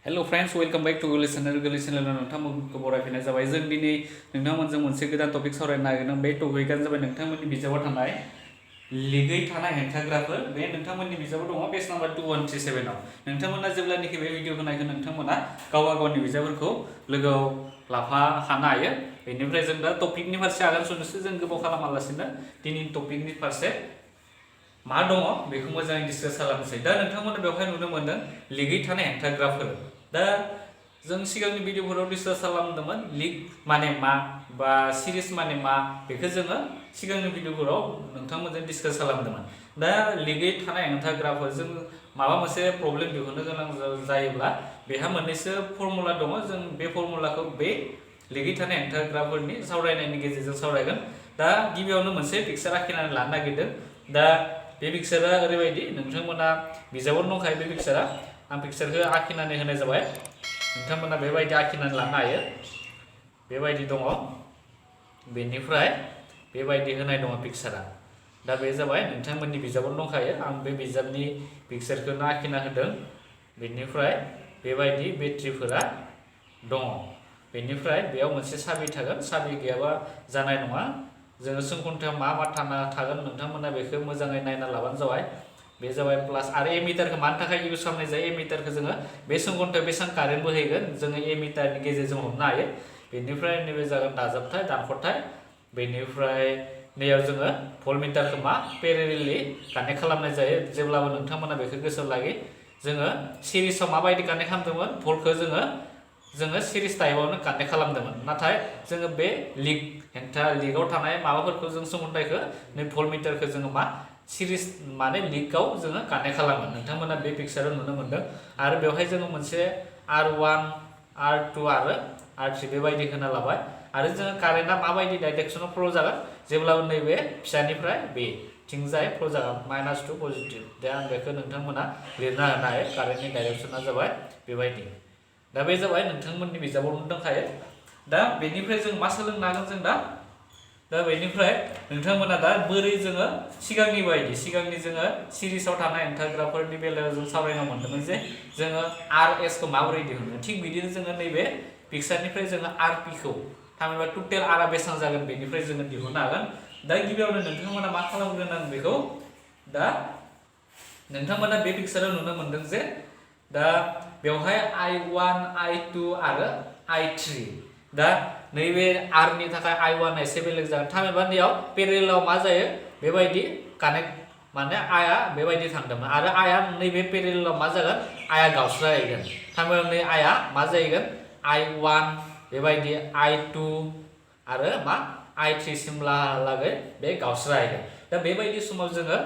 hello friends welcome back to गोरलै channel नोंथांमोनखौ बरायफिननाय जाबाय जों दिनै नोंथांमोनजों मोनसे गोदान टपिक सावरायनो नागिरदों बे टपिकआनो जाबाय नोंथांमोननि बिजाबाव थानाय लिगै थानाय हेंथाग्राफोर बे नोंथांमोननि बिजाबाव दङ पेज नम्बर 2137 आव नोंथांमोना जेब्लानोखि बे भिडिअखौ नायगोन नोंथांमोना गावनि बिजाबफोरखौ लोगोआव लाफाखानो हायो बेनिफ्राय जों दा टपिकनि फारसे आगान सुरनोसै जों गोबाव खालामालासिनो दिनैनि टपिकनि फारसे मा दङ बेखौ मोजाङै डिसकास खालामनोसै दा नोंथांमोना बेवहाय नुनो मोनदों लिगै थानाय हेंथाग्राफोर दा जों सिगांनि भिडिअफोराव डिसकास खालामदोंमोन लिग माने मा बा सिरिज माने मा बेखौ जोङो सिगांनि भिडिअफोराव नोंथांमोनजों डिसकास खालामदोंमोन दा लिगै थानाय हेंथाग्राफोर जों माबा मोनसे प्रब्लेम दिहुननो गोनां जायोब्ला बेहा मोननैसो फर्मुला दङ जों बे फर्मुलाखौ बे लिगै थानाय हेंथाग्राफोरनि सावरायनायनि गेजेरजों सावरायगोन दा गिबियावनो मोनसे पिक्चार आखिनानै लानो नागिरदों दा बे पिक्चारा ओरैबायदि नोंथांमोना बिजाबावनो दंखायो बे पिक्चारा आं पिक्चारखौ आखिनानै होनाय जाबाय नोंथांमोना बेबायदि आखिनानै लानो हायो बेबायदि दङ बेनिफ्राय बेबायदि होनाय दङ पिक्चारा दा बे जाबाय नोंथांमोननि बिजाबावनो दंखायो आं बे बिजाबनि पिक्चारखौनो आखिना होदों बेनिफ्राय बेबायदि बेट्रिफोरा दङ बेनिफ्राय बेयाव मोनसे साबि थागोन साबि गैयाबा जानाय नङा जोङो सोंखन्थायाव मा थागोन नोंथांमोना बेखौ मोजाङै नायना लाबानो जाबाय बे जाबाय प्लास आरो एमिटारखौ मानि थाखाय इउज खालामनाय जायो एमिटारखौ जोङो बे सोंखन्थायाव बेसेबां कारेन्ट बोहैगोन जोङो एमिटारनि गेजेरजों हमनो हायो बेनिफ्राय नैबे जागोन दाजाबथाय दानख'थाय बेनिफ्राय नैयाव जोङो भल्टमिटारखौ मा पेरेलेलि कानेक्ट खालामनाय जायो जेब्लाबो नोंथांमोना बेखौ गोसोआव लागि जोङो सिरिसाव माबायदि कानेक्ट खालामदोंमोन भल्टखौ जोङो सिरिस टाइपआवनो कानेक्ट खालामदोंमोन नाथाय जोङो बे लिगाव थानाय माबाफोरखौ जों सोंखन्थायखौ नै भल्टमिटारखौ जोङो मा सिरिस माने लिगाव जोङो कानेक्ट खालामो नोंथांमोना बे पिक्चाराव नुनो मोनदों आरो बेवहाय जोङो मोनसे R1 R2 आरो R3 बेबायदि होना लाबाय आरो जोङो कारेन्टआ माबायदि डाइरेक्सनाव फ्लो जागोन जेब्लाबो नैबे फिसानिफ्राय बे थिंजाय फ्लो जागोन -2 पजिटिभ दा आं बेखौ नोंथांमोना लिरना होनो हायो कारेन्टनि डाइरेक्सना जाबाय बेबायदि दा बे जाबाय नोंथांमोननि बिजाबाव दंखायो दा बेनिफ्राय जों मा सोलोंनो हागोन जों दा बेनिफ्राय नोंथांमोना दा बोरै जोङो सिगांनि जोङो सिरिसाव थानाय हेंथाग्राफोरनि बेलायाव जों सावरायनो मोन्दोंमोन जे जोङो RS खौ माबोरै दिहुनो थिग बिदिनो जोङो नैबे पिक्चारनिफ्राय जोङो RP खौ थामहिनबा टटेल Rआ बेसेबां जागोन बेनिफ्राय जोङो दिहुननो हागोन दा गिबियावनो नोंथांमोना मा खालामग्रोनांगोन बेखौ दा नोंथांमोना बे पिक्चाराव नुनो मोनदों जे दा बेवहाय I1 I2 आरो I3 दा नैबे R नि थाखाय I1 एसे बेलेग जागोन थामहिनबा नैयाव पेरेलाव मा जायो बेबायदि कानेक्ट माने आया बेबायदि थांदोंमोन आरो आया नैबे पेरेलाव मा जागोन आया गावस्राहैगोन थामहिनबा नै आया मा जाहैगोन I1 बेबायदि I2 आरो मा I3 सिमलागै बे गावस्राहैगोन दा बेबायदि समाव जोङो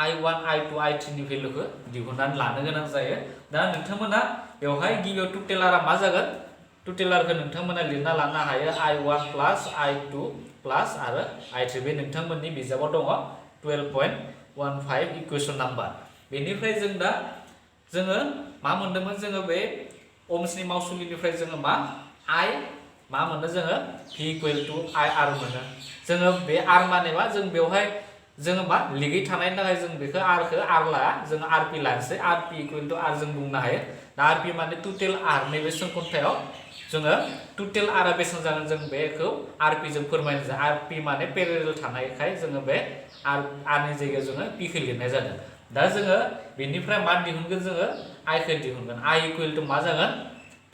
I1 I2 I3 नि भेलुखौ दिहुननानै लानो गोनां जायो दा नोंथांमोना बेवहाय गिबियाव टटेल Rआ मा जागोन टटेल Rखौ नोंथांमोना लिरना लानो हायो I1 प्लास I2 प्लास आरो I3 बे नोंथांमोननि बिजाबाव दङ 12.15 इकुवेशन नाम्बार बेनिफ्राय जोङो मा मोन्दोंमोन जोङो बे ohmsनि मावसुलिनिफ्राय जोङो मा मोनो जोङो V = IR मोनो जोङो बे R माने मा जों बेवहाय जोङो मा लिगै थानायनि थाखाय जों बेखौ R लाया जोङो RP लानोसै RP = R जों बुंनो हायो दा RP माने टटेल R नैबे सोंखन्थायाव जोङो टटेल Rआ बेसेबां जागोन जों बेखौ RP जों फोरमायनाय जायो RP माने पेरेलेल थानायखाय जोङो बे R नि जायगायाव जोङो P खौ लिरनाय जादों दा जोङो बेनिफ्राय मा दिहुनगोन जोङो I खौ दिहुनगोन I = मा जागोन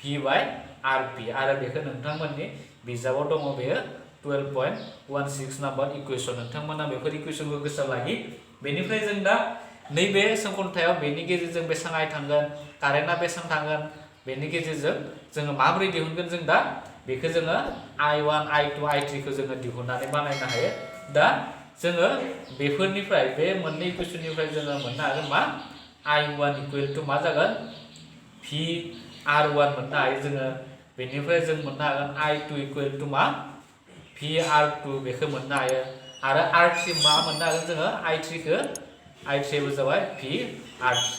V/RP आरो बेखौ नोंथांमोननि बिजाबाव दङ बेयो 12.16 नाम्बार इकुवेशन नोंथांमोना बेफोर इकुवेशनखौ गोसोआव लागि बेनिफ्राय जों दा नैबे सोंखन्थायाव बेनि गेजेरजों बेसेबां I थांगोन कारेन्टआ बेसेबां थांगोन बेनि गेजेरजों जोङो माबोरै दिहुनगोन जों दा बेखौ जोङो I1 I2 I3 खौ जोङो दिहुननानै बानायनो हायो दा जोङो बेफोरनिफ्राय बे मोननै इकुवेशननिफ्राय जोङो मोननो हागोन मा I1 = मा जागोन VR1 मोननो हायो जोङो बेनिफ्राय जों मोननो हागोन I2 = मा VR2 बेखौ मोननो हायो आरो R3 मा मोननो हागोन जोङो I3 बो जाबाय VR3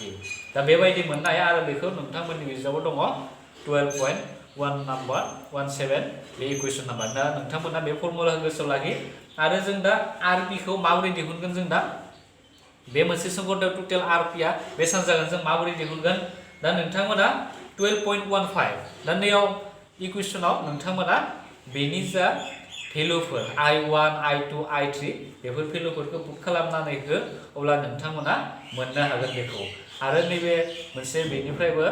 दा बेबायदि मोननो हायो आरो बेखौ नोंथांमोननि बिजाबाव दङ 12.17 बे इकुवेशन नाम्बार दा नोंथांमोना बे फर्मुलाखौ गोसोआव लागि आरो जों दा RP खौ माबोरै दिहुनगोन जों दा बे मोनसे सोंखन्थायाव टटेल RP आ बेसेबां जागोन जों माबोरै दिहुनगोन दा नोंथांमोना 12.15 दा नैयाव इकुवेशनाव नोंथांमोना बेनि जा भेलुफोर I1 I2 I3 बेफोर भेलुफोरखौ पुट खालामनानै हो अब्ला नोंथांमोना मोननो हागोन बेखौ आरो नैबे मोनसे बेनिफ्रायबो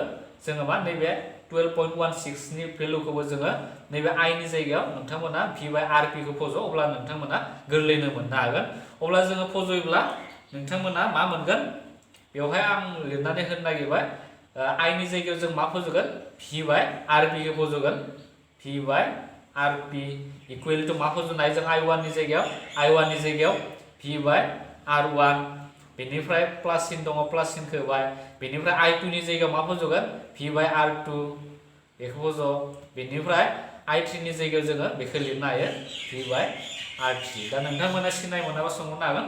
जोङो मा नैबे 12.16 नि भेलुखौबो जोङो नैबे I नि जायगायाव नोंथांमोना V/RP खौ फज' अब्ला नोंथांमोना गोरलैनो मोननो हागोन अब्ला जोङो फज'योब्ला नोंथांमोना मा मोनगोन बेवहाय आं लिरनानै होनो नागिरबाय I नि जायगायाव जों मा फज'गोन V/RP खौ फज'गोन V/RP इक्वल टु मा फज'नाय जों I1 नि जायगायाव V/R1 बेनिफ्राय प्लास सिन दङ प्लास सिनखौ होबाय बेनिफ्राय I2 नि जायगायाव मा फज'गोन V/R2 बेखौ फज' बेनिफ्राय I3 नि जायगायाव जोङो बेखौ लिरनो हायो V/R3 दा नोंथांमोना सिनाय मोनाबा सोंहरनो हागोन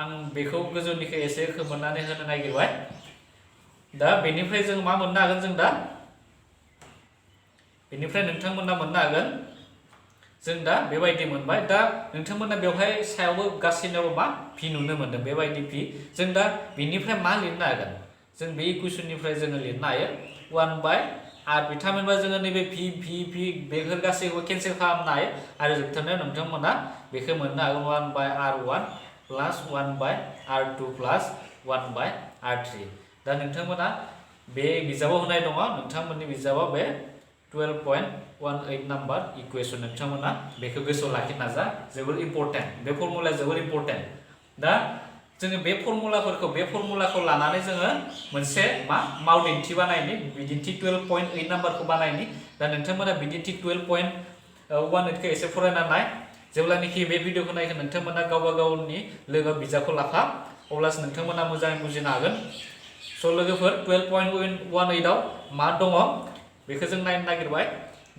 आं बेखौ गोजौनिखौ एसे खोमोरनानै होनो नागिरबाय दा बेनिफ्राय जों मा मोननो हागोन जों दा बेनिफ्राय नोंथांमोना मोननो हागोन जों दा बेबायदि मोनबाय दा नोंथांमोना बेवहाय सायावबो गासैनावबो मा V नुनो मोनदों बेबायदि V जों दा बेनिफ्राय मा लिरनो हागोन जों बे इकुवेशननिफ्राय जोङो लिरनो हायो 1/RP थामहिनबा जोङो नैबे V बेफोर गासैखौबो केन्सेल खालामनो हायो आरो जोबथारनायाव नोंथांमोना बेखौ मोननो हागोन 1/R1 प्लास 1/R2 प्लास 1/R3 दा नोंथांमोना बे बिजाबाव होनाय दङ नोंथांमोननि बिजाबाव बे 12.18 नाम्बार इकुवेशन नोंथांमोना बेखौ गोसोआव लाखिनो नाजा जोबोर इम्पर्टेन्ट बे फर्मुलाया जोबोर इम्पर्टेन्ट दा जोङो बे फर्मुलाखौ लानानै जोङो मोनसे मा मावदिन्थि बानायनि बिदिन्थि 12.8 नाम्बारखौ बानायनि दा नोंथांमोना बिदिन्थि 12.18 खौ एसे फरायना नाय जेब्लानोखि बे भिडिअखौ नायगोन नोंथांमोना गावबा गावनि लोगो बिजाबखौ लाफा अब्लासो नोंथांमोना मोजाङै बुजिनो हागोन स' लोगोफोर 12.18 आव मा दङ बेखौ जों नायनो नागिरबाय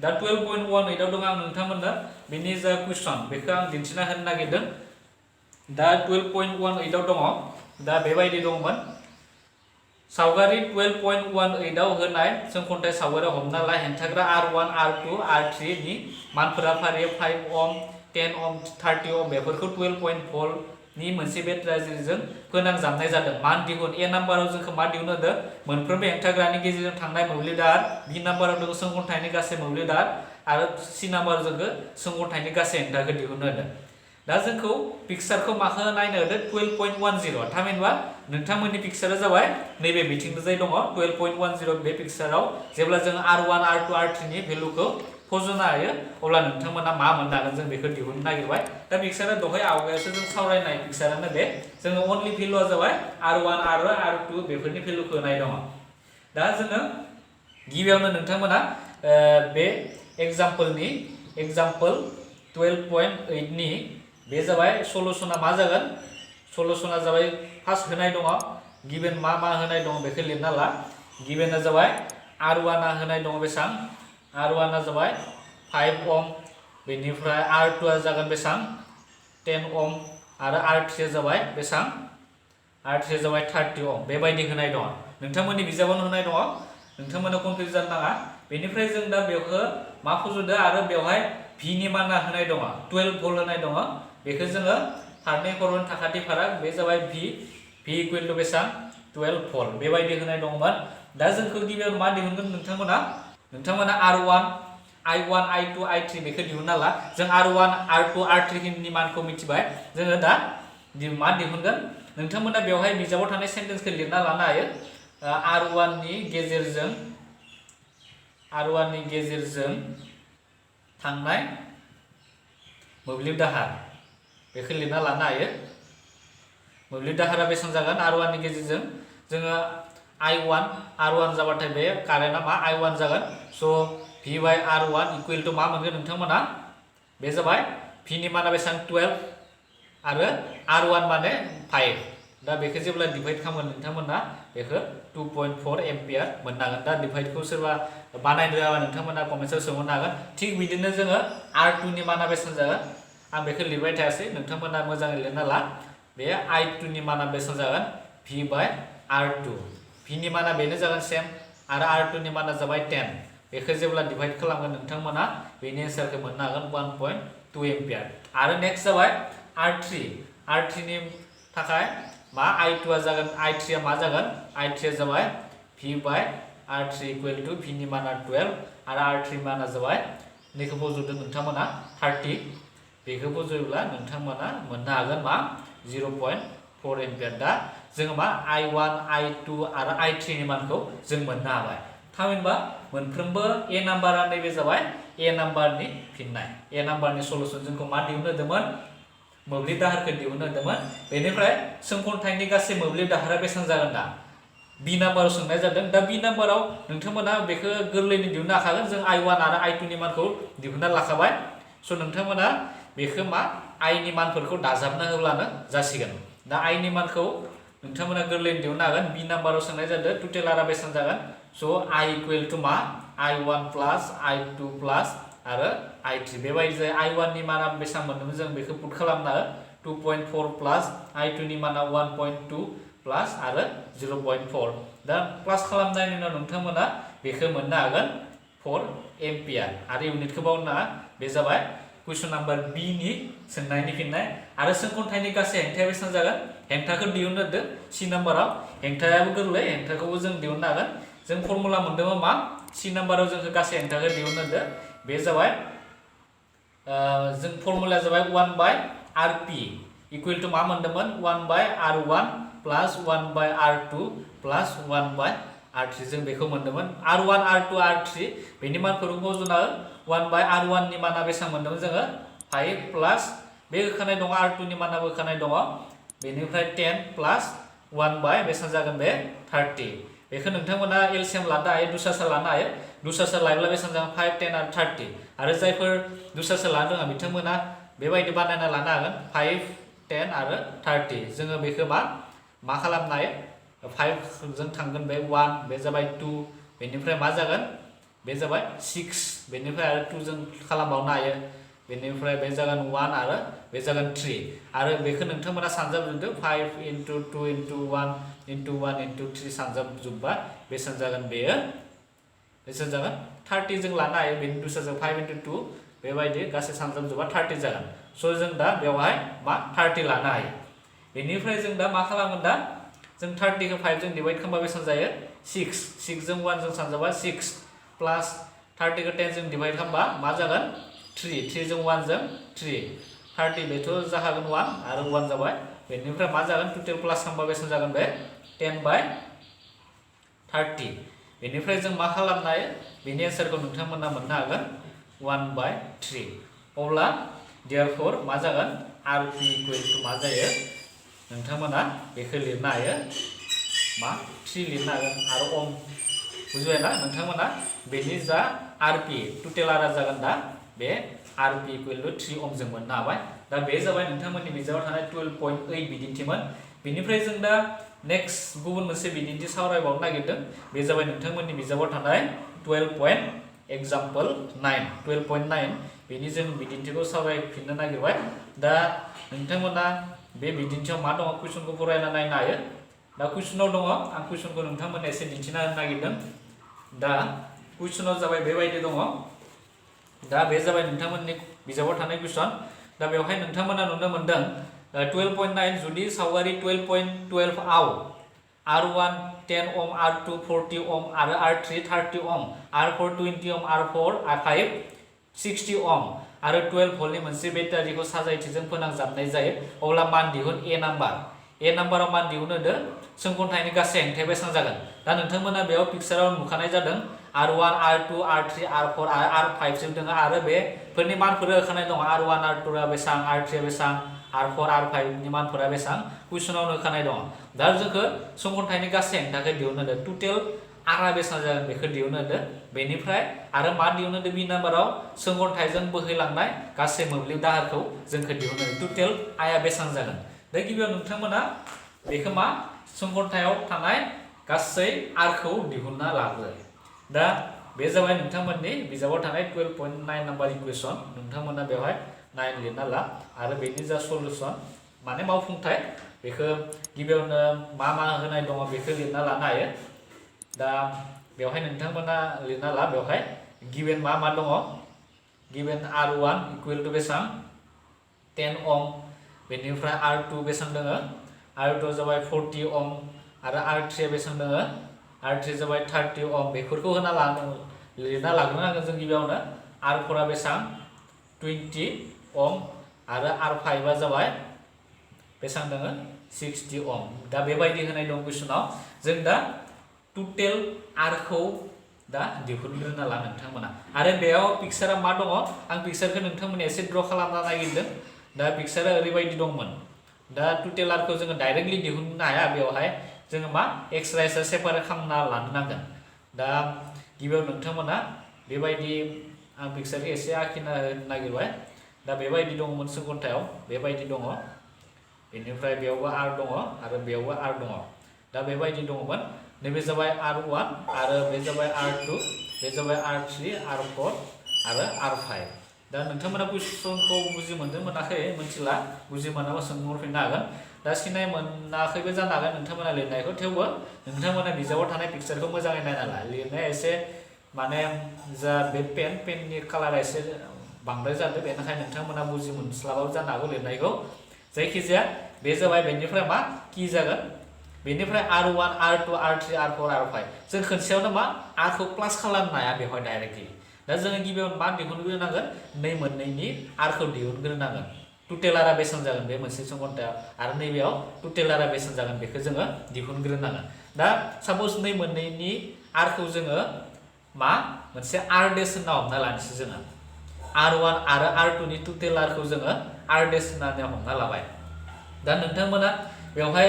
दा 12.18 आव दङ आं नोंथांमोननो बेनि जा कुइसन बेखौ आं दिन्थिना होनो नागिरदों दा 12.18 आव दङ दा बेबायदि दंमोन सावगारि 12.18 आव होनाय जों खन्थाइ सावगारियाव हमना ला हेंथाग्रा R1 R2 R3 नि मानफोरा फारियै 5 ओम 10 ओम 30 ओम बेफोरखौ 12.4 नि मोनसे बेटारिजों फोनांजाबनाय जादों मान दिहुन ए नाम्बाराव जोंखौ मा दिहुन होदों मोनफ्रोमबो हेंथाग्रानि गेजेरजों थांनाय मोब्लिबदार बि नाम्बाराव दङ सोंखन्थाइनि गासै मोब्लिबदार आरो सि नाम्बाराव जोंखौ सोंखन्थाइनि गासै हेंथाखौ दिहुननो होदों दा जोंखौ पिक्सारखौ माखौ नायनो होदों 12.10 थामहिनबा नोंथांमोननि पिक्सारा जाबाय नैबे बिथिंजाय दङ 12.10 बे पिक्साराव जेब्ला जों R1 R2 R3 नि भेलुखौ फज'नो हायो अब्ला नोंथांमोना मा मोननो हागोन जों बेखौ दिहुननो नागिरबाय दा पिक्सारा दहाय आवगायावसो जों सावरायनाय पिक्सारानो बे जोङो अनलि भेलुआ जाबाय R1 आरो R2 बेफोरनि भेलुखौ होनाय दङ दा जोङो गिबियावनो नोंथांमोना बे एग्जाम्पल 12.8 नि बे जाबाय सलुशना मा जागोन सलुशना जाबाय फार्स्ट होनाय दङ गिभेन मा होनाय दङ बेखौ लिरना ला गिभेना जाबाय R1 आ होनाय दङ बेसां R1 आ जाबाय 5 ओम बेनिफ्राय R2 आ जागोन बेसां 10 ओम आरो R3 आ जाबाय बेसां R3 आ जाबाय 30 ओम बेबायदि होनाय दङ नोंथांमोननि बिजाबावनो होनाय दङ नोंथांमोना कनफिउज जानो नाङा बेनिफ्राय जों दा बेखौ मा फज'दो आरो बेवहाय V नि माना होनाय दङ 12 भल्ट होनाय दङ बेखौ जोङो फारनै खर'नि थाखाथि फाराग बे जाबाय V इक्वल टु बेसां 12 भल्ट बेबायदि होनाय दंमोन दा जोंखौ गिबियाव मा दिहुनगोन नोंथांमोना R1 I1 I2 I3 बेखौ दिहुनना ला जों R1 R2 R3 नि मानखौ मिथिबाय जोङो दा मा दिहुनगोन नोंथांमोना बेवहाय बिजाबाव थानाय सेन्टेन्सखौ लिरना लानो हायो R1 नि गेजेरजों थांनाय मोब्लिब दाहार बेखौ लिरना लानो हायो मोब्लिब दाहारा बेसेबां जागोन R1 नि गेजेरजों जोङो R1 जाबाथाय बे कारेन्टआ मा I1 जागोन स' V/R1 इक्वल टु मा मोनगोन नोंथांमोना बे जाबाय V नि माना बेसेबां 12 आरो R1 माने 5 दा बेखौ जेब्ला डिभाइड खालामगोन नोंथांमोना बेखौ 2.4 एम्पियार मोननो हागोन दा डिभाइडखौ सोरबा बानायनो रोङाबा नोंथांमोना कमेन्टआव सोंहरनो हागोन थिग बिदिनो जोङो R2 नि माना बेसेबां जागोन आं बेखौ लिरबाय थायासै नोंथांमोना मोजाङै लिरना ला बे I2 नि माना बेसेबां जागोन V/R2 V नि माना बेनो जागोन सेम आरो R2 नि माना जाबाय 10 बेखौ जेब्ला डिभाइड खालामगोन नोंथांमोना बेनि एन्सारखौ मोननो हागोन 1.2 एम्पियार आरो नेक्स्ट जाबाय R3 नि थाखाय मा I2 आ जागोन I3 आ मा जागोन I3 आ जाबाय V/R R3 equal to V नि माना 12 आरो R3 माना जाबाय नैखौ बज'दों नोंथांमोना 30 बेखौ बज'योब्ला नोंथांमोना मोननो हागोन मा 0.4 एम्पियार दा जोङो मा I1 I2 आरो I3 नि मानखौ जों मोननो हाबाय थामहिनबा मोनफ्रोमबो A नाम्बारा नैबे जाबाय A नाम्बारनि फिननाय A नाम्बारनि सलुसन जोंखौ मा दिहुननो होदोंमोन मोब्लिब दाहारखौ दिहुननो होदोंमोन बेनिफ्राय सोंखनथाइनि गासै मोब्लिब दाहारा बेसेबां जागोन दा B नाम्बाराव सोंनाय जादों दा B नाम्बाराव नोंथांमोना बेखौ गोरलैनो दिहुननो हाखागोन जों I1 आरो I2 नि मानखौ दिहुनना लाखाबाय स' नोंथांमोना बेखौ मा I नि मानफोरखौ दाजाबना होब्लानो जासिगोन दा I नि मानखौ नोंथांमोना गोरलैनो दिहुननो हागोन B नाम्बाराव सोंनाय जादों टोटेल आरा बेसेबां जागोन स' I इक्वल टु मा I1 प्लास I2 प्लास आरो I3 बेबायदि जायो I1 नि माना बेसेबां मोनदोंमोन जों बेखौ पुट खालामना 2.4 प्लास I2 नि माना 1.2 प्लास आरो 0.4 दा प्लास खालामनायनि उनाव नोंथांमोना बेखौ मोननो हागोन 4 एम्पियार आरो इउनिटखौ बावनाङा बे जाबाय कुइसन नाम्बार B नि सोंनायनि फिननाय आरो सोंखनथाइनि गासै हेंथाया बेसेबां जागोन हेंथाखौ दिहुननो होदों C नाम्बाराव हेंथायाबो गोरलै हेंथाखौबो जों दिहुननो हागोन जों फर्मुला मोनदोंमोन मा C नाम्बाराव जोंखौ गासै हेंथाखौ दिहुननो होदों बे जाबाय जों फर्मुलाया जाबाय 1 बाय RP इक्वल टु मा मोनदोंमोन 1 बाय R1 प्लास 1 बाय R2 प्लास 1 बाय R3 जों बेखौ मोनदोंमोन R1 R2 R3 बेनि मानफोरखौ बज'ना 1 बाय R1 नि माना बेसेबां मोनदोंमोन जोङो 5 प्लास बे होखानाय दङ R2 नि मानाबो होखानाय दङ बेनिफ्राय 10 प्लास 1 बाय बेसेबां जागोन बे 30 बेखौ नोंथांमोना एलसीएम लानो हायो दुसासा लानो हायो दुसासा लायोब्ला बेसेबां जागोन 5 10 आरो 30 आरो जायफोर दुसासा लानो रोङा बिथांमोना बेबायदि बानायना लानो हागोन 5 10 आरो 30 जोङो बेखौ मा खालामनो हायो 5 जों थांगोन बे 1 बे जाबाय 2 बेनिफ्राय मा जागोन बे जाबाय 6 बेनिफ्राय आरो 2 जों खालामबावनो हायो बेनिफ्राय बे जागोन 1 आरो बे जागोन 3 आरो बेखौ नोंथांमोना सानजाबजोबदो 5 into 2 into 1 into 1 into 3 सानजाबजोबबा बेसेबां जागोन बेयो बेसेबां जागोन 30 जों लानो हायो बेनि दुसाजों 5 into 2 बेबायदि गासै सानजाबजोबा 30 जागोन स' जों दा बेवहाय मा 30 लानो हायो बेनिफ्राय जों दा मा खालामगोन दा जों 30 खौ 5 जों डिवाइड खालामबा बेसेबां जायो 6 जों 1 जों सानजाबा 6 प्लास 30 खौ 10 जों डिवाइड खालामबा मा जागोन 3 जों 1 जों 3 30 बेथ' जाखागोन 1 आरो 1 जाबाय बेनिफ्राय मा जागोन टोटेल प्लास खालामबा बेसेबां जागोन बे 10 बाय 30 बेनिफ्राय जों मा खालामनो हायो बेनि एन्सारखौ नोंथांमोना मोननो हागोन 1 बाय 3 अब्ला देयरफोर मा जागोन RP इक्वल टु मा जायो नोंथांमोना बेखौ लिरनो हायो मा 3 लिरनो हागोन आरो ओम बुजिबाय ना नोंथांमोना बेनि जा RP टोटेल आरा जागोन दा बे RP इक्वल टु 3 ओम जों मोननो हाबाय दा बे जाबाय नोंथांमोननि बिजाबाव थानाय 12.8 बिदिन्थिमोन बेनिफ्राय जों दा नेक्स्ट गुबुन मोनसे बिदिन्थि सावरायबावनो नागिरदों बे जाबाय नोंथांमोननि बिजाबाव थानाय 12.9 बेनि जों बिदिन्थिखौ सावरायफिननो नागिरबाय दा नोंथांमोना बे बिदिन्थियाव मा दङ कुइसनखौ फरायना नायनो हायो दा कुइसनाव दङ आं कुइसनखौ नोंथांमोननो एसे दिन्थिना होनो नागिरदों दा कुइसनाव जाबाय बेबायदि दङ दा बे जाबाय नोंथांमोननि बिजाबाव थानाय कुइसन दा बेवहाय नोंथांमोना नुनो मोनदों 12.9 जुदि सावगारि 12.12 आव R1 10 ओम R2 40 ओम आरो R3 30 ओम R4 20 ओम R4 5 60 ओम आरो 12 भल्टनि मोनसे बेटारिखौ साजायथिजों फोनांजाबनाय जायो अब्ला मान दिहुन A नाम्बाराव मान दिहुननो होदो सोंखनथाइनि गासै हेंथाया बेसेबां जागोन दा नोंथांमोना बेयाव पिक्साराव नुखानाय जादों R1 R2 R3 R4 आरो R5 जों दङ आरो बेफोरनि मानफोरा होखानाय दङ R1 R2 आ बेसेबां R3 आ बेसेबां R4 R5 नि मानफोरा बेसेबां कुइसनाव होखानाय दङ दा जोंखौ सोंखनथाइनि गासै हेंथाखौ दिहुननो होदो टोटेल आरा बेसेबां जागोन बेखौ दिहुननो होदो बेनिफ्राय आरो मा दिहुननो होदो B नाम्बाराव सोंखनथाइजों बोहैलांनाय गासै मोब्लिब दाहारखौ जोंखौ दिहुननो होदो टोटेल आया बेसेबां जागोन दा गिबियाव नोंथांमोना बेखौ मा सोंखनथायाव थानाय गासै आरखौ दिहुनना लाग्रो दा बे जाबाय नोंथांमोननि बिजाबाव थानाय 12.9 नाम्बार इकुवेशन नोंथांमोना बेवहाय 9 लिरना ला आरो बेनि जा सलुशन माने मावफुंथाय बेखौ गिबियावनो मा होनाय दङ बेखौ लिरना लानो हायो दा बेवहाय नोंथांमोना लिरना ला बेवहाय गिवेन मा दङ गिवेन R1 इक्वल टु बेसेबां 10 ओम बेनिफ्राय R2 बेसेबां दङ R2 जाबाय 40 ओम आरो R3 बेसेबां दङ R3 जाबाय 30 ओम बेफोरखौ लिरना लाग्रोनांगोन जों गिबियावनो R4 आ बेसां 20 ओम आरो R5 आ जाबाय बेसां दङ 60 ओम दा बेबायदि होनाय दं कुइसनाव जों दा टोटेल R खौ दा दिहुनग्रोना ला नोंथांमोना आरो बेयाव पिक्चारा मा दङ आं पिक्चारखौ नोंथांमोननो एसे ड्र खालामना नागिरदों दा पिक्चारा ओरैबायदि दंमोन दा टोटेल R खौ जोङो डाइरेक्टलि दिहुननो हाया बेवहाय जोङो मा एक्सट्रा सेपारेट खालामना लानो नांगोन दा गिबियाव नोंथांमोना बेबायदि आं पिक्चारखौ एसे आखिना नागिरबाय दा बेबायदि दंमोन घन्टायाव बेबायदि दङ बेनिफ्राय बेयावबो R दङ आरो बेयावबो R दङ दा बेबायदि दङमोन नैबे जाबाय R1 आरो बे जाबाय R2 बे जाबाय R3 R4 आरो R5 दा नोंथांमोना कुइसनखौ बुजि मोनदों मोनाखै मिथिला बुजि मोनाबा सोंहरफिननो हागोन दा सिनाय मोनाखैबो जानो हागोन नोंथांमोना लिरनायखौ थेवबो नोंथांमोना बिजाबाव थानाय पिक्चारखौ मोजाङै नायना ला लिरनाया एसे माने जा बे पेननि कालारा एसे बांद्राय जादों बेनिखायनो नोंथांमोना बुजि मोनस्लाबाबो जानो हागौ लिरनायखौ जायखिजाया बे जाबाय बेनिफ्राय मा की जागोन बेनिफ्राय R1 R2 R3 R4 R5 जों खनसेयावनो मा R खौ प्लास खालामनो हाया बेवहाय डाइरेक्टलि दा जोङो गिबियावनो मा दिहुनग्रोनांगोन नै मोननैनि R खौ दिहुनग्रोनांगोन टोटेल R आ बेसेबां जागोन बे मोनसे घन्टायाव आरो नैबेयाव टोटेल R आ बेसेबां जागोन बेखौ जोङो दिहुनग्रोनांगोन दा साप'ज नै मोननैनि R खौ जोङो मा मोनसे R डेस होनना हमना लानोसै जोङो R1 आरो R2 नि टोटेल R खौ जोङो R डेस होननानै हमना लाबाय दा नोंथांमोना बेवहाय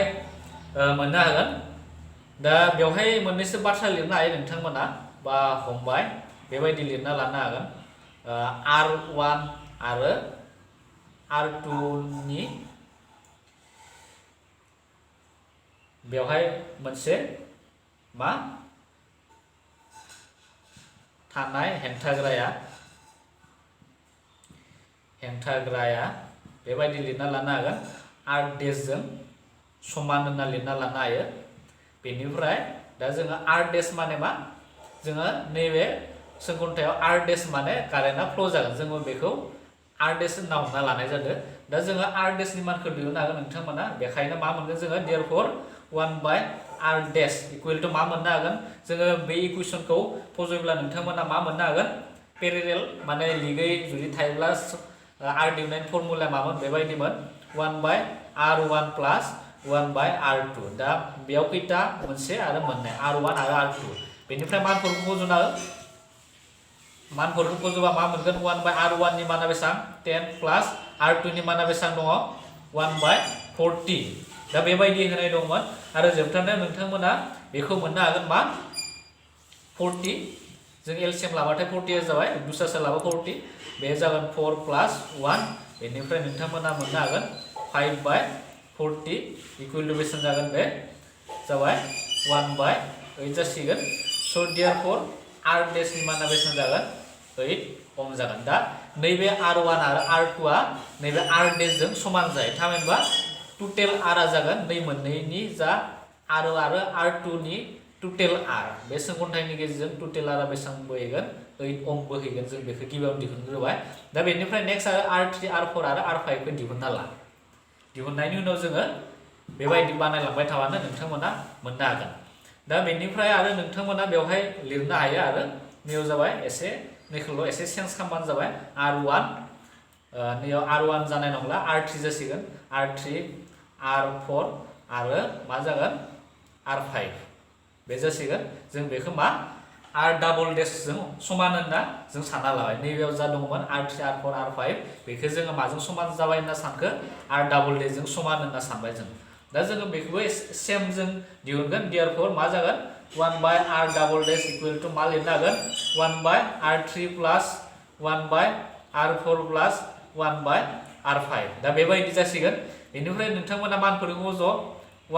मोननो हागोन दा बेवहाय मोननैसो बाथ्रा लिरनो हायो नोंथांमोना बा हमबाय बेबायदि लिरना लानो हागोन R1 आरो R2 नि बेवहाय मोनसे मा थानाय हेंथाग्राया बेबायदि लिरना लानो हागोन R डेस जों समान होनना लिरना लानो हायो बेनिफ्राय दा जोङो R डेस माने मा जोङो नैबे घन्टायाव R डेस माने कारेन्टआ फ्लो जागोन जोङो बेखौ R डेस होनना हमना लानाय जादों दा जोङो R डेसनि मानखौ दिहुननो हागोन नोंथांमोना बेखायनो मा मोनगोन जोङो देयरफर 1/R डेस इकुवेल टु मा मोननो हागोन जोङो बे इकुवेशनखौ फज'योब्ला नोंथांमोना मा मोननो हागोन पेरेलेल माने लिगै जुदि थायोब्ला R दिहुननायनि फर्मुलाया मामोन बेबायदिमोन 1/R1 प्लास 1/R2 दा बेयाव खैथा मोनसे आरो मोननै R1 आरो R2 बेनिफ्राय मानफोरखौ फज'ना मानफोरखौ फज'बा मा मोनगोन 1/R1 नि माना बेसेबां 10 प्लास R2 नि माना बेसेबां दङ 1/40 दा बेबायदि होनाय दंमोन आरो जोबथारनायाव नोंथांमोना बेखौ मोननो हागोन मा 40 जों एलसीएम लाबाथाय 40 जाबाय दुसरासो लाबा 40 बे जागोन 4 प्लास 1 बेनिफ्राय नोंथांमोना मोननो हागोन 5/40 इकुवेल टु बेसेबां जागोन बे जाबाय 1/8 जासिगोन स' देयरफर R डेस नि माना बेसेबां जागोन 8 ओम जागोन दा नैबे R1 आरो R2 आ नैबे R डेस जों समान जायो थामहिनबा टोटेल R आ जागोन नै मोननैनि जा R आरो R2 नि टोटेल R बे घन्टानि गेजेरजों टोटेल R आ बेसेबां बोहैगोन 8 ओम बोहैगोन जों बेखौ गिबियावनो दिहुनग्रोबाय दा बेनिफ्राय नेक्स्ट आरो R3 R4 आरो R5 खौ दिहुनना ला दिहुननायनि उनाव जोङो बेबायदि बानायलांबाय थाबानो नोंथांमोना मोननो हागोन दा बेनिफ्राय आरो नोंथांमोना बेवहाय लिरनो हायो आरो नैयाव जाबाय एसे नैखौल' एसे चेन्ज खालामबानो जाबाय R1 नैयाव R1 जानाय नंला R3 जासिगोन R3 R4 आरो मा जागोन R5 बे जासिगोन जों बेखौ मा R डाबल डेस जों समान होनना जों सानना लाबाय नैबेयाव जा दंमोन R3 R4 R5 बेखौ जोङो माजों समान जाबाय होनना सानखो R डाबल डेस जों समान होनना सानबाय जों दा जोङो बेखौबो सेम जों दिहुनगोन देयरफर मा जागोन 1/R डाबल डेस इकुवेल टु मा लिरनो हागोन 1/R3 प्लास 1/R4 प्लास 1/R5 दा बेबायदि जासिगोन बेनिफ्राय नोंथांमोना मानफोरखौ ज'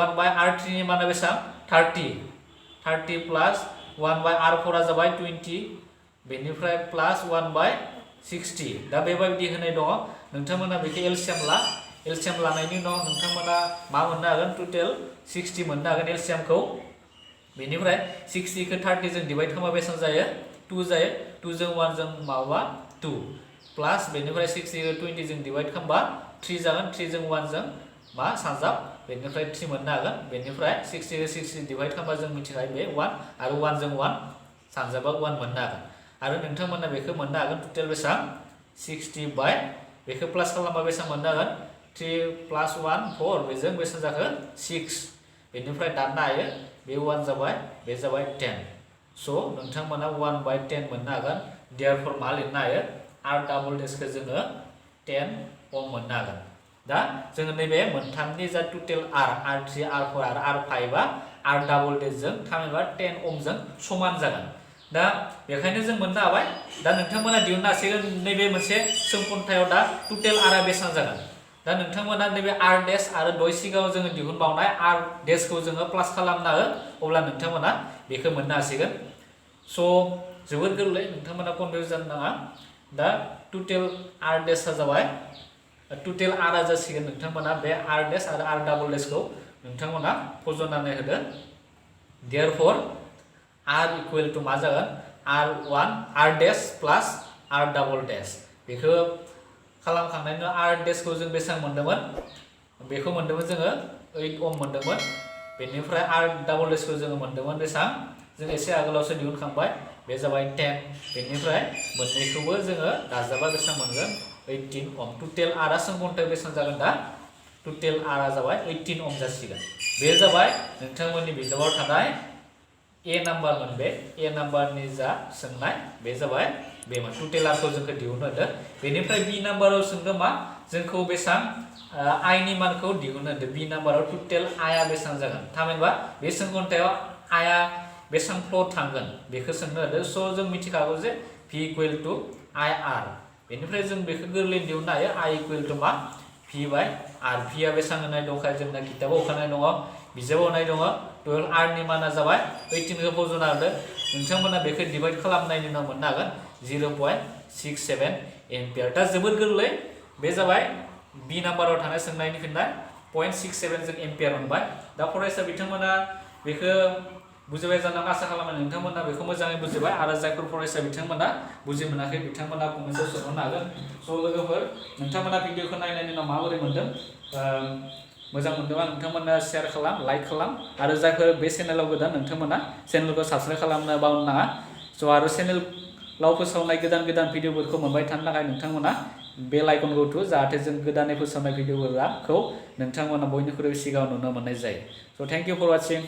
1/R3 नि माना बेसेबां 30 प्लास 1/R4 आ जाबाय 20 बेनिफ्राय प्लास 1/60 दा बेबायदि होनाय दङ नोंथांमोना बेखौ एलसीएम लानायनि उनाव नोंथांमोना मा मोननो हागोन टोटेल 60 मोननो हागोन एलसीएमखौ बेनिफ्राय 60 खौ 30 जों डिवाइड खालामबा बेसेबां जायो 2 जायो 2 जों 1 जों माबा 2 प्लास बेनिफ्राय 60 खौ 20 जों डिवाइड खालामबा 3 जागोन 3 जों 1 जों मा सानजाब बेनिफ्राय 3 मोननो हागोन बेनिफ्राय 60 60 डिवाइड खालामबा जों मिथिखायो बे 1 आरो 1 जों 1 सानजाबा 1 मोननो हागोन आरो नोंथांमोना बेखौ मोननो हागोन टोटेल बेसां 60 बाय बेखौ प्लास खालामबा बेसां मोननो हागोन 3 प्लस 1 4 बेजों बेसां जाखो 6 बेनिफ्राय दाननो हायो बे 1 जाबाय बे जाबाय 10 स' नोंथांमोना 1 बाय 10 मोननो हागोन देयरफोर मा लिरनो हायो r डाबल डेशखौ जोङो 10 ओम मोननो हागोन दा जोङो नैबे मोनथामनि जा टोटेल r3 r4 आरो r5 आ r डाबल डेशजों थामहिनबा 10 ओमजों समान जागोन दा बेखायनो जों मोननो हाबाय दा नोंथांमोना दिहुननो हासिगोन नैबे मोनसे सोंखन्थायाव दा टोटेल r आ बेसेबां जागोन दा नोंथांमोना नैबे r डेश आरो दय सिगाङाव जोङो दिहुनबावनाय r डेशखौ जोङो प्लास खालामना हो अब्ला नोंथांमोना बेखौ मोननो हासिगोन स' जोबोद गोरलै नोंथांमोना कनफिउस जानो नाङा दा टोटेल r डेशआ जाबाय टोटेल r आ जासिगोन नोंथांमोना बे r डेश आरो r डाबल डेशखौ नोंथांमोना फज'नानै होदो देयरफोर r इक्वल टु मा जागोन r1 r dash plus r double dash बेखौ खालामखांनायनि उनाव r डेशखौ जों बेसेबां मोन्दोंमोन बेखौ मोन्दोंमोन जोङो 8 ओम मोन्दोंमोन बेनिफ्राय r डाबल डेशखौ जोङो मोन्दोंमोन बेसेबां जों एसे आगोलावसो दिहुनखांबाय बे जाबाय 10 बेनिफ्राय मोननैखौबो जोङो दाजाबा बेसेबां मोनगोन 18 ओम टोटेल r आ सोंखन्थायाव बेसेबां जागोन दा टोटेल r आ जाबाय 18 ओम जासिगोन बे जाबाय नोंथांमोननि बिजाबाव थानाय ए नाम्बार मोनबे ए नाम्बारनि जा सोंनाय बे जाबाय बेमोन टोटेल आरखौ जोंखौ दिहुननो होदों बेनिफ्राय बी नाम्बाराव सोंदों मा जोंखौ बेसेबां आइनि मानखौ दिहुननो होदों बी नाम्बाराव टोटेल आइआ बेसेबां जागोन थामहिनबा बे सोंखन्थायाव आइआ बेसेबां फ्ल'र थांगोन बेखौ सोंनो होदों स' जों मिथिखागौ जे v equal to I R बेनिफ्राय जों बेखौ गोरलैयै दिहुननो हायो आइ इक्वल टु मा v बाय आर v आ बेसेबां होनाय दंखायो जोंना खिताबाव होखानाय दङ बिजाबाव होनाय दङ टुवेल्भ r नि माना जाबाय 18 खौ फज'ना होदो नोंथांमोना बेखौ डिभाइड खालामनायनि उनाव मोननो हागोन 0.67 एम्पियार दा जोबोद गोरलै बे जाबाय बी नाम्बाराव थानाय सोंनायनि फिननाय 0.67 जों एम्पियार मोनबाय दा फरायसा बिथांमोना बेखौ बुजिबाय जानांगौ आसा खालामो नोंथांमोना बेखौ मोजाङै बुजिबाय आरो जायफोर फरायसा बिथांमोना बुजि मोनाखै बिथांमोना कमेन्टआव सोंहरनो हागोन स' लोगोफोर नोंथांमोना भिडिअखौ नायनायनि उनाव माबोरै मोन्दों मोजां मोनदोंबा नोंथांमोना शेयार खालाम लाइक खालाम आरो जायफोर बे चेनेलाव गोदान नोंथांमोना चेनेलखौ साबस्क्राइब खालामनो बावनो नाङा स' आरो चेनेलाव फोसावनाय गोदान गोदान भिडिअफोरखौ मोनबाय थानो थाखाय नोंथांमोना बेल आइकनखौ थु जाहाथे जों गोदानै फोसावनाय भिडिअफोरखौ नोंथांमोना बयनिख्रुइबो सिगाङाव नुनो मोननाय जायो स' थेंक इउ फर वाचिं